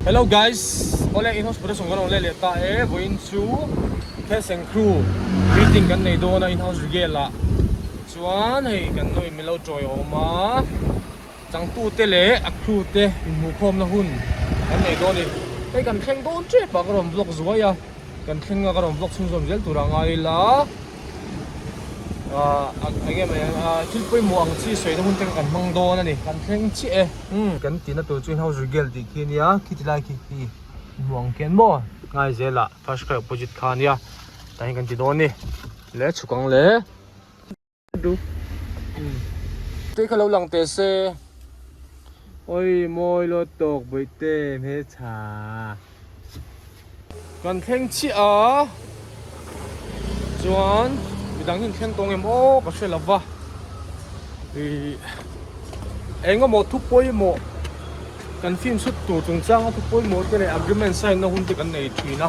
Hello guys, awle in house production kan rawn let leh ta e, vawiin chu Cast and Crew meeting kan nei dawn a in house Rigel ah chuan hei kan nu in min lo tawiawm a, changtute leh a crew te inhmuhkhawmna hun kan nei dawn a ni, hei kan thleng dawn tep ah ka rawn vlog zuai a, kan thleng a ka rawn vlog chhunzawm zel tur a ngai ila. Ahh eng nge mai ang ahh thil pawimawh ang chi sawi na hun te kha kan hmang dawn a ni kan thleng chiah e. Umm kan tihna tur chu in house rigel tih khi a nia khiti lai khi khi hmu ang khian maw ngai zelah first cry opposite kha a nia tah hian kan ti dawn a ni le chhuk ang le. Tui kha lo lang teh se. Oi mawi lo tawk bawihte hmeltha. Kan thleng chiah a chuan midang hi an thleng tawng em aw ka hre lo va ih eng emaw thu pawimawh kan film chhut tur chungchanga thu pawimawh te leh agreement sign na hun te kan nei thin a.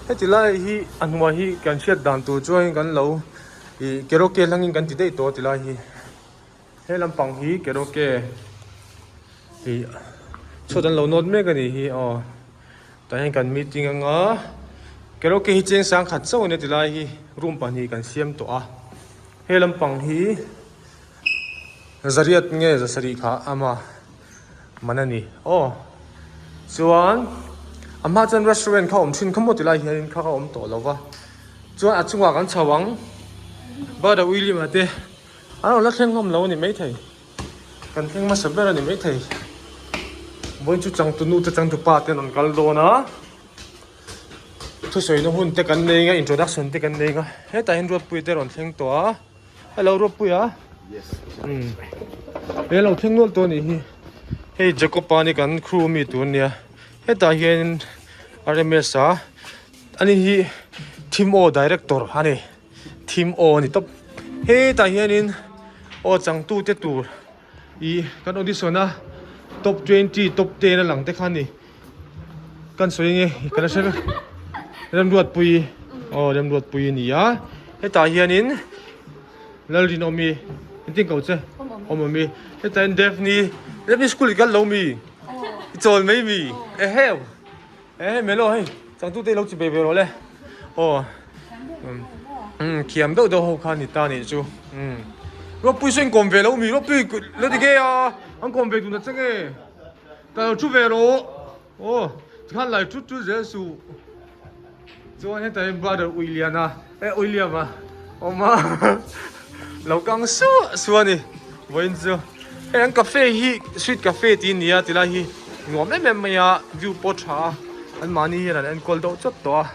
Heti lai hi a hnuai hi kan hriat dan tur chuan kan lo ih karaoke hlangin kan ti daih tawh a ti lai hi he lampang hi karaoke ih chhuat an lo nawt mek a nih hi aw tah hian kan meeting anga karaoke hi cheng sangkhat chauh a nia ti lai hi room pahnih kan siam tawh a he lampang hi zariat nge zasarih kha ama. Man a ni aw chuan a hma chuan restaurant kha awm thin kha maw ti lai hianin kha ka awm tawh lo va chuan a chungah kan chho ang brother William a te an rawn la thleng hlawm lo a ni maithei kan thleng hmasa ber a ni maithei vawiin chu changtu nu te changtu pa te an rawn kal dawn a thusawina hun te kan nei anga introduction te kan nei anga hetah hian Ruatpuii te rawn thleng tawh a. Hello Ruatpuia. Yes. Um. He lo thleng nual tawh anih hi. Hei Jacob-a ni kan crew mi tur ania. Hetah hian RMS a ani hi Thim Aw director ani. Thim Aw ani tawp. Hetah hianin aw changtute tur ih kan audition a top 20 top 10 a lang te kha ani. Kan sawi nge ka la hre vek Remruatpui aw Remruatpui a ni a hetah hianin Lalrinawmi engtin ko che Awmawmi hetah hian Daphne Daphne school i kal lo mi i chawl mai mi eheu eh melo hei changtute i lo chi ve ve rawh le aw umm thiam deuh deuh ho kha a ni ta nih chu umm Ruatpui saw in kawm ve lo mi Ruatpui la ti nge a an kawm ve dun ta che nge. Ka lo thu ve rawh aw tikhan lai thut thut zel suh chuan hetah hian brother Uiliana eh Uiliama awm a lo kang suah suah a ni vawiin chu hei an cafe hi sweet cafe tih a ni a tilai hi nuam em em mai a view pawh tha a an mahni hian an enkawl deuh chawt tawh a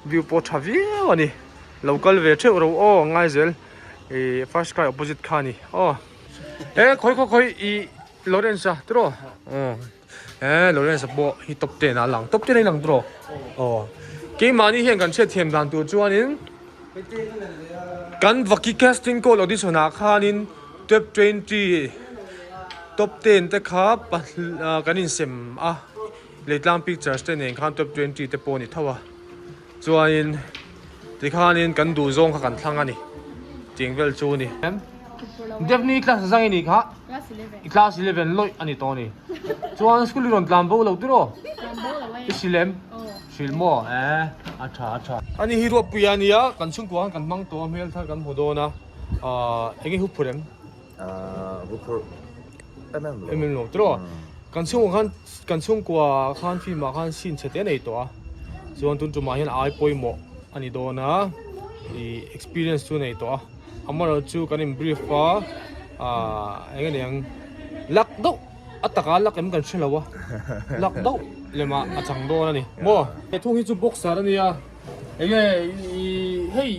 view pawh tha viau a ni lo kal ve theuh ro aw ngai zel ih first cry opposite kha a ni aw eh khawi khawi khawi ih. Lawrence a tiraw aw he Lawrence a pawh hi top 10 ah a lang top 10 a i lang tiraw aw keimahni hian kan hriatthiam dan tur chuanin kan vaki casting call audition ah khanin top 20 top 10 te kha kan insem a Leitlang pictures te nen khan top 20 te pawh a ni tho a chuanin tikhanin kan duh zawng kha kan thlang a ni tih vel chu a ni. Daphne class zang i nih kha. Class 11. I class 11 lawih a ni tawh a ni. Chuan school i rawn tlan bo lo tiraw? Tlan bo lo e. I hrilh em? Aw. Hrilh maw? Eh, a tha a tha. Ani hi Ruatpuia a nia, kan chhungkua khan kan hmang tawh a, hmel thar kan hmu dawn a. Ahh, eng nge huphurh em? Ahh, huphurh em em lo. Em em lo tiraw? Kan chhungkua khan, kan chhungkua khan film ah khan scene chhe te a nei tawh a. Chuan tun tumah hian ai pawimawh a ni dawn a, ih experience chu a nei tawh a. Amaherawh chu kan in brief a ahh eng nge niang lak deuh a taka lak em kan hre lo a lak deuh lemah a chang dawn a ni maw. He thung hi chu boxer a nia eng nge ih hei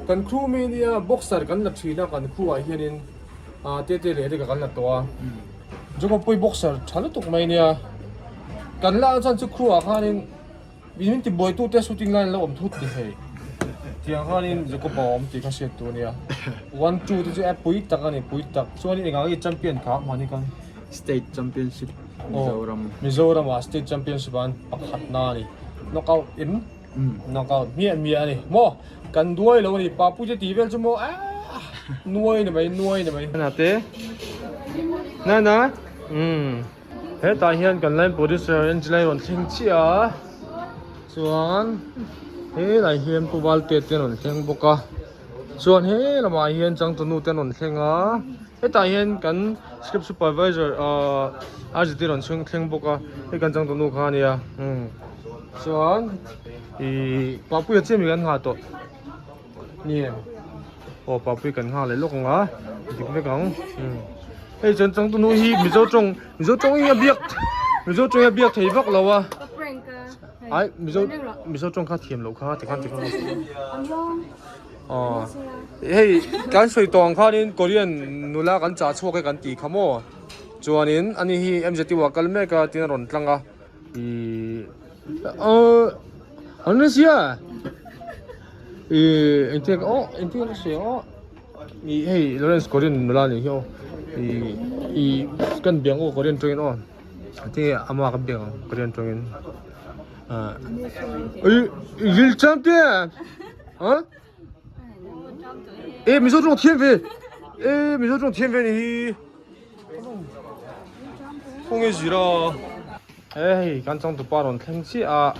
kan crew mi nia boxer kan la thin a kan crew ah hianin ah te te leh te ka kan la tawh a Jogopui boxer tha lutuk mai nia kan la chuan chu crew ah khanin. Min ti buaitute shooting line lo awm thut ti hei. Tiang khanin Jacob a awm tih kha hriat tur ania. One two te chu app pui tak a ni pui tak. Chuanin engah nge champion kha mahni khan. State championship Mizoram. Mizoram ah state championship ah an pakhat na a ni. Knockout in knockout hmiah hmiah a ni. Maw kan duai lo a ni Papuite tih vel chu maw aah nuai ni mai nuai ni mai. Hna te. Na na umm hetah hian kan line producer Angela hi rawn thleng chiah a chuan helai hian Pu Valte te an rawn thleng bawk a chuan he lamah hian changtunu te an rawn thleng a hetah hian kan script supervisor ahh Arjit rawn thleng bawk a hei kan changtunu kha a nia umm chuan ihh Papuia chiah mi kan nghah tawh. Ni em aw papui kan nghak leh lawk ang a dik vek ang hei chuan changtunu hi mizo tawng mizo tawng hi a biak mizo tawng hi a biak thei vak lo a ai mizo mizo tawng kha thiam loh kha tikhan tikhan aw hei kan sawi tawh ang khanin korean nula kan chah chhuak e kan tih kha maw chuanin ani hi M_Z_U ah kal mek a tin a rawn tlang a ih aw an ni sia. Ih engtin aw engtin ka hria aw ih hei Lawrence Korean nula nih hi aw ih ih kan biak aw Korean tawngin aw tinge ama kan biak ang Korean tawngin ah ih ril cham te ah eh Mizo tawng thiam ve eh Mizo tawng thiam ve nih hi khawnge zira. Hei kan changtupa rawn thleng chiah a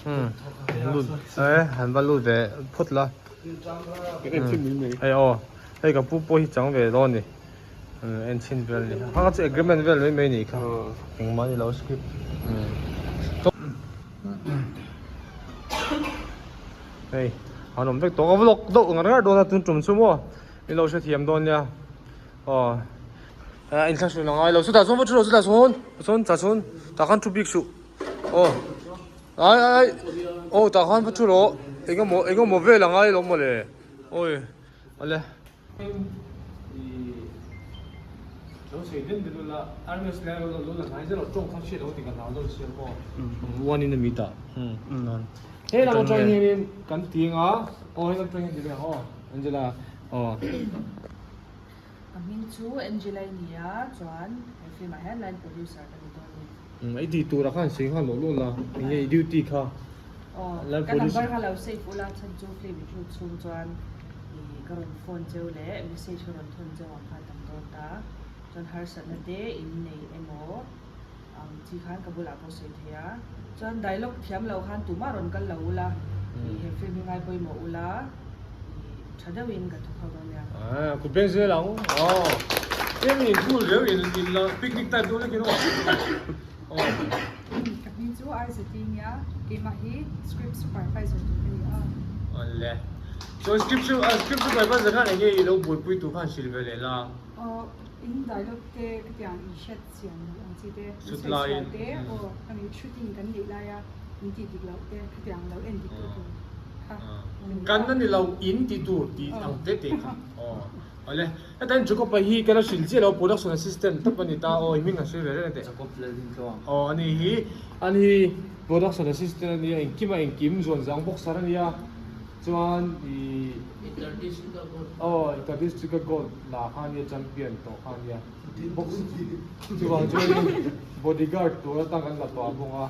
umm lut e han va lut ve phawt la hei aw hei ka pu pawh hi chang ve dawn a ni en chhin vel a ni kha kha chu agreement vel mai mai a nih kha engmah a ni lo script hei an awm vek tawh ka vlog deuh ngar ngar dawn a tun tum chu maw in lo hrethiam dawn nia aw. A inthlahrun a ngai lo chutah chuan va thu lo chutah chuan chuan tah chuan tah khan thu bik suh aw ai ai ai aw tah khan va thu rawh eng emaw eng emaw vel a ngai lo mawle awi awle. He lam atang hianin kan ti anga aw he lam atang hian ti ve ang aw Angela aw. Ka hming chu Angela i ni a, chuan he film ah hian line producer ka ni dawn a ni. Umm i tih turah khan sawi nghal lawh lawh la, eng nge i duty kha? Aw, ka number kha lo save ula, chhan chu film i shoot chhung chuan i ka rawn phone cheu leh message ka rawn thawn cheu ang kha a tam dawn ta, chuan harsatna te in nei emaw ang chi khan ka bulah pawh sawi thei a, chuan dialogue thiam lo khan tumah rawn kal lo ula, i he film hi ngai pawimawh ula. Tha deuhin ka thawk ho dawn nia. Ah, kut beng zel ang. Aw. Eng in pool riau in in la picnic type dawn lekin aw. Aw. Ka hming chu RZT nia, keimah hi script supervisor tur ka ni a. Awle. Chuan script script supervisor khan enge i lo buaipui tur khan hrilh ve leh la. Aw, in dialogue te ka tiang in hriat chian loh ang chi te, in sawi sual te, aw, kami shooting kan neih laia in tih dik loh te, khatiang lo en dik tu tur. Kan a ni lo in ti tur tih ang te te kha aw awle heta in Jacob a hi ka la hrilh chiah lo production assistant tawp a ni ta aw i hming han sawi ve reng a teh Jacob Lalhimtluang aw ani hi ani hi production assistant a nia engkim a engkim zuan zang boxer a nia chuan ih aw interdistrict gold la kha a nia champion tawh kha a nia box chuvang chuanin bodyguard tur atang kan la pah bawk a.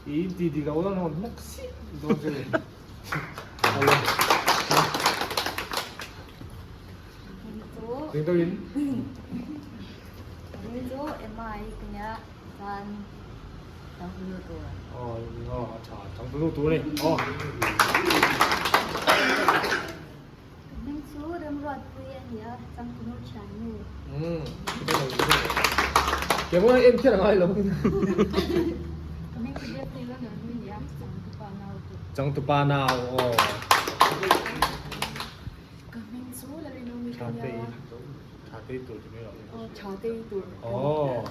I ti dik lo la nawn hlek si dawn che ni. Alo. Ding deuh in. Ding chu Emma i ka nia chuan changtunu tur. Aw aw a tha changtunu tur ni. Aw. Hming chu Remruatpui a ni a, changtunu thiannu. Umm Keimah en kher a ngai lo. Ka hming chu Biakni Lalnunui a ni a, changtupa nau tur. Changtupa nau aw. Ka hming chu Lalrinawmi ka ni a. Thatei tur ti mai lo. Aw Thatei tur. Aw.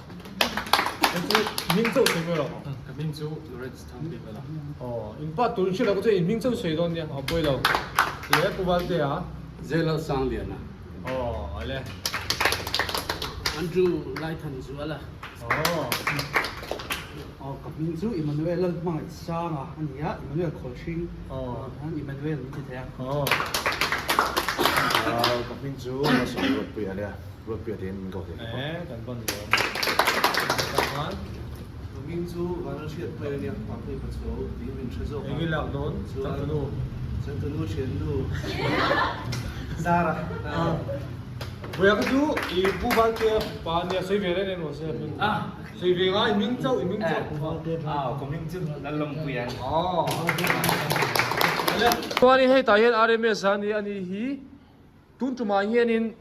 Hming chauh sawi mai lo. Ka hming chu Lawrence Aw, in pa tur hriat loh chu in hming chauh sawi dawn nia, a pawi lo. Leh Pu Valte a. Zela Sangliana. Aw, ale. Andrew Laithan Zuala. Aw. Aw, ka hming chu Emmanuel Lalhmangaih Sanga a ni a, Emmanuel Khawlhring. Aw. Emmanuel min ti thei a. Aw. Ka hming chu Malsawm Ruatpuia a nia. Ruatpuia tiin min ko thei bawk. Eh, kan ban lawm. Kan Hming chu Vanlalhriat Pawi a nia, Papuii Pachuau tiin min hre zawk a. Eng i lak dawn? Changtunu. Changtunu thiannu Zara. Puia kha chu i Pu Valtea pa nia sawi ve reng reng rawh se a hming. Sawi ve nga i hming chauh i hming chauh. Aw ka hming chu Lalawmpuia a ni. Chuanin hetah hian RMS a ni a nih hi. Tun tumah hianin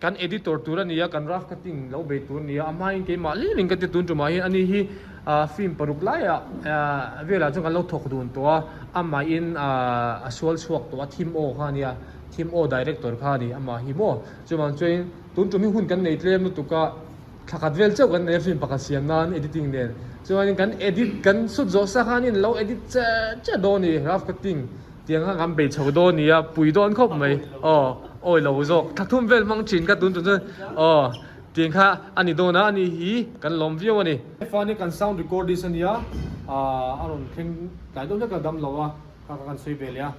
kan editor tur a ni a, kan rough cutting lo bei tur a ni a, a hmain keimah lirin ka ti tun tumah hian ani hi film paruk laiah velah chuan kan lo thawk dun tawh a, amahin a sual chhuak tawh a, thim aw kha a nia, thim aw director kha a ni amah hi maw, chuvang chuanin tun tum hi hun kan nei tlem lutuk a, thla khat vel chauh kan nei a film pakhat siam nan editing nen, chuanin kan edit kan sut zawh sa khanin lo edit che che dawn a ni rough cutting. Tiang kha kan bei chho dawn nia, pui dawn khawp mai. Aw, awi lo zawk. Thla thum vel hmang thin kha tun tun chuan aw, tiang kha a ni dawn a, ani hi kan lawm viau a ni. Fani kan sound recordist a nia, a rawn thleng tlai deuh hlek a dam lo a, kha kha kan sawi ve leh a.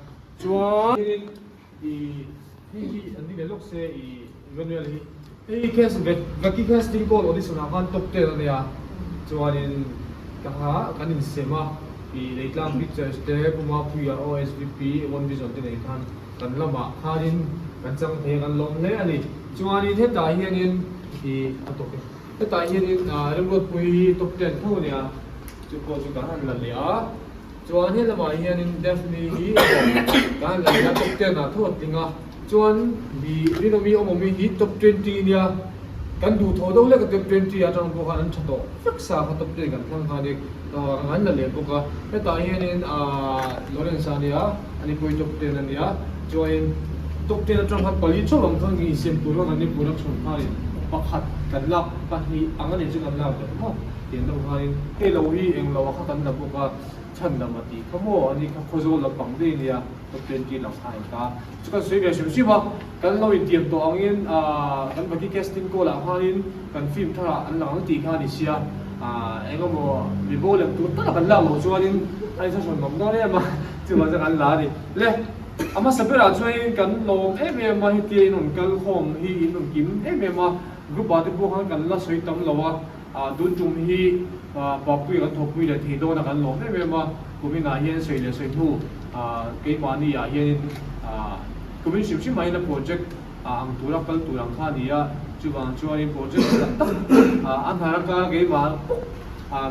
Chuan i hei hi an ni leh lawk se i Emmanuel hi. Hei cast Vaki casting call audition ah khan top 10 a nia chuanin ka ha kan insem a i Leitlang Pictures te Pu Mapuia OSVP One Vision te nei khan kan lamah khanin kan chang thei a kan lawm hle a ni. Chuanin hetah hianin i a tawp e hetah hianin Remruatpui hi top 10 tho a nia chu pawh chu kan han la leh a. Chuan he lamah hianin Daphne hi kan han la leh a top 10 ah tho a tling a. Chuan mi rinawmi awmawmi hi top 20 nia kan duh thaw deuh hlek a top 20 atang pawh khan an tha tawh vek sa kha top 10 kan thlang khan i an la leh bawk a. Hetah hianin Lawrence a nia ani pawh hi top 10 a nia chuanin top 10 atang khan pali theuh ang khan insiam tur khan kan ni production khanin pakhat kan lak pahnih ang a nih chu kan lak leh maw tiang deuh khanin hei lo hi englo a kha kan la bawk a chhan lam a tih kha maw ani kha khawzawl lampang daih a nia top 20 lam kha a inta. Chu kan sawi ve hrim hrim a, kan lo intiam tawh angin kan Vaki casting call ah khanin kan film thar ah an lang ang tih kha a ni sia, eng emaw mi bo lem tur tak a kan lak loh chuanin a insasawn ngam dawn em a, chuvang chuan kan la a ni. Le, a hmasa berah chuanin kan lawm em em a, hetia in rawn kal khawm hi in rawn kim em em a, group ah te pawh khan kan la sawi tam lo a, tun tum hi Papuia kan thawkpui leh thei dawn a kan lawm em em a, kumin ah hian sawi leh sawi hnu Keimahni ah hianin kumin hrim hrim aiin a project ang tura kal tur ang kha a ni a, chuvang chuanin project tak tak a hnar a kar keimah pawk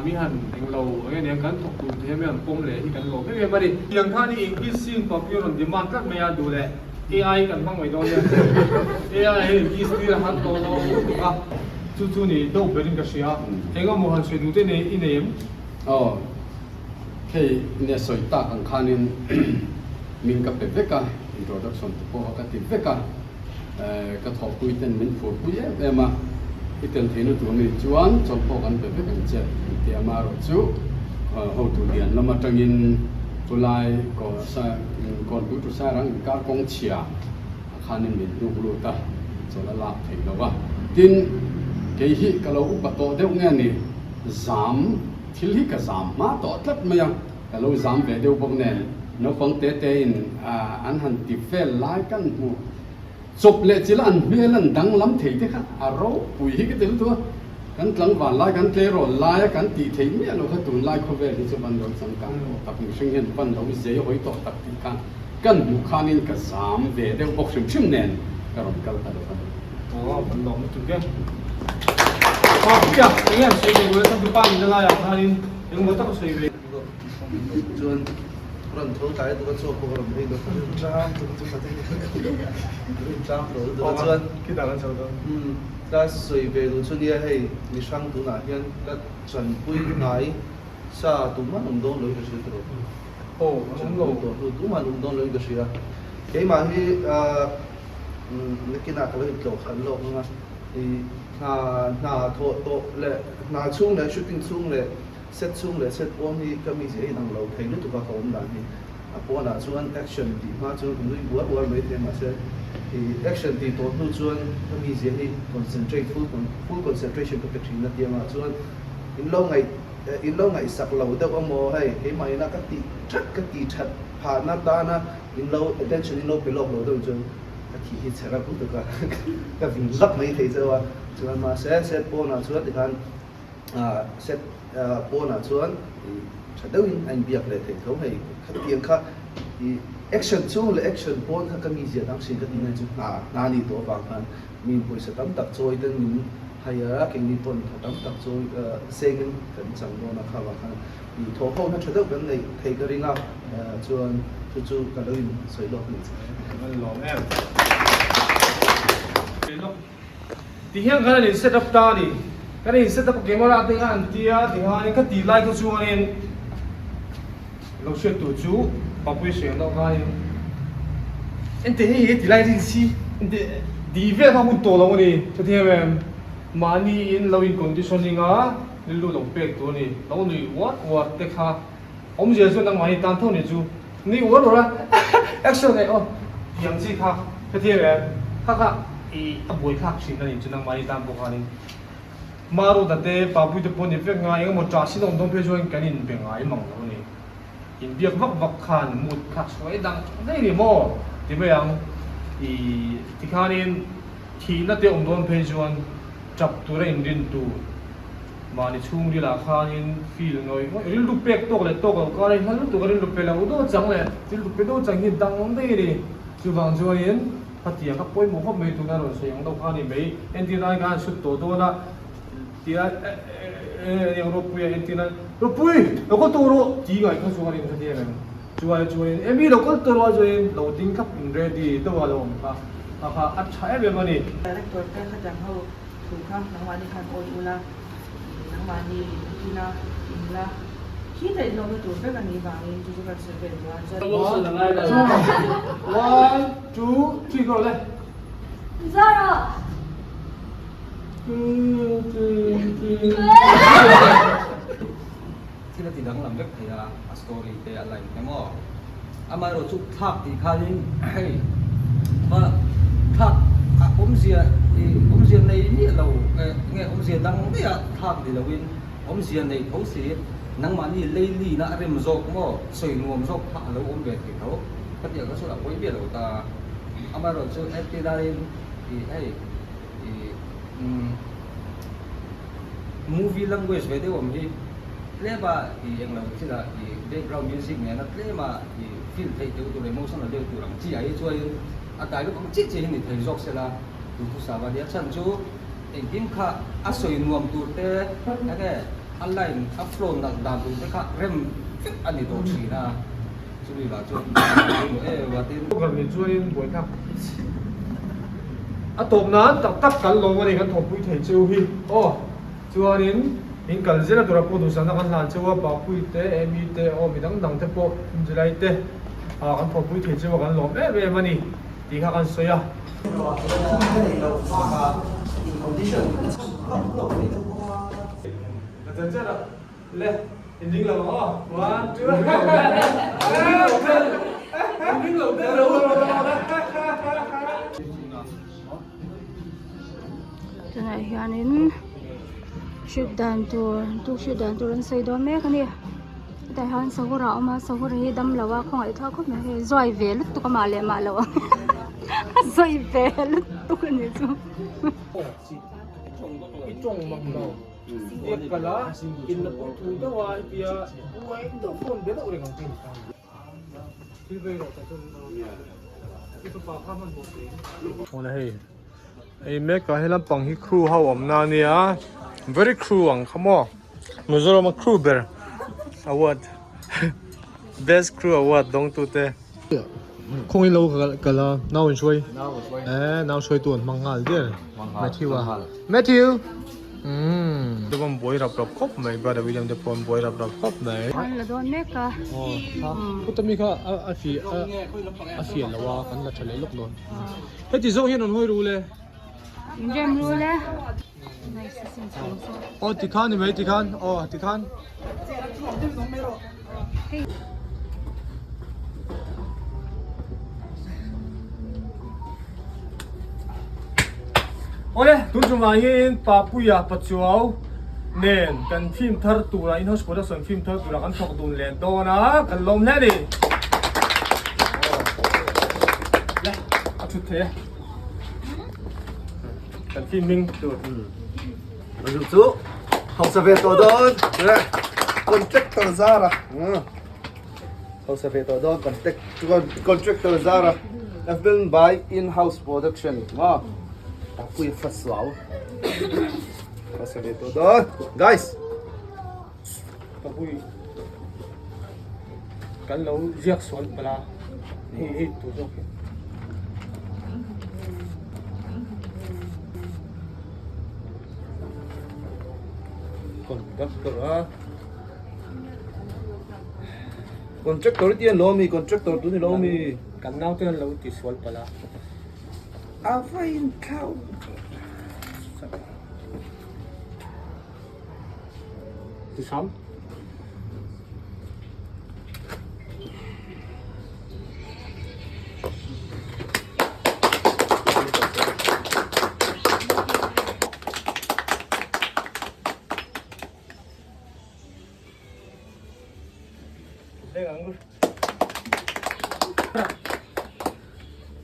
mi han englo eng nge nia kan thawk tur thei a mi han pawm leh hi kan lawm em em a ni. Tiang khan i English sing papier rawn demand tlat mai a duh leh AI kan hmang mai dawn nia, AI hi English tir a han tawh lo lutuk a, chu chu ni deuh berin ka hria, engemaw han sawi duh te nei i nei em? Aw. Hei nia sawi tak ang khanin min ka pe vek a, introduction te pawh ka ti vek a, ka thawhpui ten min phurpui em em a, i tel theihna tur nih chuan chawlh pawh kan pe vek ang che tih amaherawh chu hotu lian lam atangin chulai kawnpui tu sairang inkar kawng chhia a khanin min hnuk lut a, chawlh a lak theih lo va. Tin, kei hi ka lo upa tawh deuh nge ni, zam. Thil hi ka zam hma tawh tlat mai a, ka lo zam ve deuh bawk nen naupang te te in an han ti vel lai kan hmu chawp leh chila an hmel an danglam thei te kha a ropui hi ka ti lutuk a, kan tlangval lai kan tleirawl lai a kan tih theih miah loh kha tunlai khawvel hi chu van lo changkang tawh tak mihring hian van lo zei hawi tawh tak tih kha kan hmuh khanin ka zam ve deuh bawk hrim hrim nen ka rawn kal ta lo a ni. Aw kan lawm lutuk e. Aw puia enge an sawi ve ule chuan tupa nihna laiah khanin engmaw tak a sawi ve. Chuan rawn tho tlai lutuk a chaw pawh ka rawn ei lo rin tlang tum chu ka rin tlang tawh lutuk a chuan khitah kan chho dawn. Umm ka sawi ve duh chu nia hei mi hrang tunah hian ka chanpui ngai sa tumah an awm dawn loin ka hria tawh. Aw an awm lo. Chanpui tawh hnu tumah an awm dawn loin ka hria. Keimah hi ah. Nakinah ka lo intlawh khalh lawk ang a, i hna hna thawh tawh leh hna chhung leh shooting chhung leh set chhung leh set pawn hi ka mizia hi inang lo thei lutuk a ka awm dan hi. A pawnah chuan action tih hma chuan ka nui buar buar mai thei mahse i action tih tawh hnu chuan ka mizia hi concentrate full full concentration ka pe thin a tiangah chuan in lo ngaih in lo ngaihsak lo deuh a maw hei keimah ina ka tih that ka tih that phahna tana In lo attention in lo pe lawk lo deuh chuan ka thih hi chhe reuh lutuk a, ka vin zak mai thei cheu a, chuan mahse set pawnah chuan tikhan set pawnah chuan tha deuhin a inbiak leh theih tho hei khatiang kha i. Action chhung leh action pawn kha ka mizia dang hrin ka tih na chu hna hna nih tawh avang khan mi pawisa tam tak chawi ten min hire a, keini pawn tha tam tak chawi sengin kan chang dawn a, kha avang khan i thawh ho na tha deuh kan neih theih ka ring a, chuan chu chu ka lo in sawi lawk a ni che. Kan lawm em. Ti hian kan in set up ta a ni. Kan in set up camera te kha an tia ti khanin ka tih lai kha chuanin lo hriat tur chu Papui hriang deuh khanin ente hei he ti lai rin si ente tih vel kha hun tawh lo a ni. Chutiang em mahni in lo in conditioning a rilru lo pek tur a ni. Lo nuih uar uar te kha Awmzia chu nangmah hi tan tho ni chu ni uar uar a action eh aw tih ang chi kha ka thiam em kha kha i a buai thlak thin a ni chu nangmah hi tan pawh khanin Maruta te Papui te pawh ni vek ngai engemaw ṭah sin awm dawn phei chuan kan inbe ngai mang lo a ni inbiak vak vak khan mood kha chhuai dang daih ni maw ti mai ang i tikhanin thihna te awm dawn phei chuan ṭap tura inrin tur. Mahni chhungril ah khanin feel ngawih ngawih rilru pek tawk leh tawk lo kar a hla lutuk a rilru pe lo deuh chang leh rilru pe deuh chang hi dang daih a ni. Chuvang chuanin khatiang kha pawimawh khawp mai tuna rawn sawi ang deuh kha a ni mai. Entir nan khan sut tawh dawn a tia eh eng ropui a entir nan ropui lo kal tawh rawh tih ngaih kha chuan in khatiang em chuan chuanin emi lo kal tawh rawh chuanin lo ding thlap in ready deuh a lo awm kha kha kha a tha em em a ni. Director te khatiang ho Thu kha nangmahni khan awi ula, nangmahni ina inla khi daih hlawmna tur vek a nih vangin chu chu kan sawi ve duh a, chuan. One, two, three, go le. Zara! Thil a ti danglam vek thei a, a story te a line te maw. Amaherawh chu thlak tih khanin hei va thlak a awmzia ih awmzia nei miah lo eh nge awmzia dang daih a thlak ni loin awmzia nei tho si nangmahni leilina a rem zawk maw sawi nuam zawk kha a lo awm ve thei tho ka tih ang kha chuan a pawi miah lo ta. Amaherawh chu entirnain ih hei ih umm. Movie language ve deuh awm hi tlema i englo thila i background music nena tlema i feel theih deuh tur emotional deuh tur ang chi ah hi chuanin a dialogue ang chiah chiah hi ni thei zawk sela duhthusam a nia chhan chu engkim kha a sawi nuam tur te enge a line a flow nalh dan tur te kha rem vek a ni tawh thin a chumi vang chuan pawimawh em a tin. Program nih chuanin buaithlak A tawp nan tak tak kan lawm a ni kan thawhpui thei cheu hi aw. Chuanin in kal zela tura pawh duhsakna kan hlan cheu a, Papui te, Amy te aw mi dang dang te pawh Angelai te ah kan thawhpui thei cheu a kan lawm em em a ni tih kha kan sawi a. Le in ring lo ang aw one two in ring lo der lo Tunah hianin shoot dan tur tuk shoot dan tur an sawi dawn mek a ni hetah hian sahur a awm a sahur hi damlo a khawngaih thlak khawp mai hei zuai ve lutuk a mah leh mah loh ang a zuai ve lutuk a nih chu. Awle hei hei mek ah he lampang hi crew ho awmna ania very crew ang kha maw Mizoram a crew ber award best crew award dawng tu te. Khawngin lo kal a nau in hruai eh nau hruai tu an hmang nghal der Matthew a Matthew umm te pawh an buai rap rap khawp mai brother William te pawh an buai rap rap khawp mai an la dawn mek a aw tha khuta mi kha a fi a fiah lo a kan la tha leh lawk dawn heti zawng hian rawn hawi ru le inrem ru le aw tikhan ni mai tikhan aw tikhan. Awle, tun chungah hian Papuia Pachuau nen kan film thar tura in-house production film thar tura kan thawk dun leh dawn a, kan lawm hle a ni. Le, a thut thei e. Kan film hming tur. Chu chu hausa ve tawh dawn. Contractor zara. Hausa ve tawh dawn contact contractor zara a film by in house production maw tapui fa suau hausa ve tawh dawn guys tapui kan lo ziak sual pala hei hei tur zawk hi conductor a Contractor ti an lo mi contractor tu ni lo mi. Kan nau ten an lo ti sual palh a. A va in thlau. Ti sam.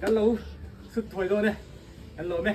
Kan lo sut thuai dawn e, kan lawm e.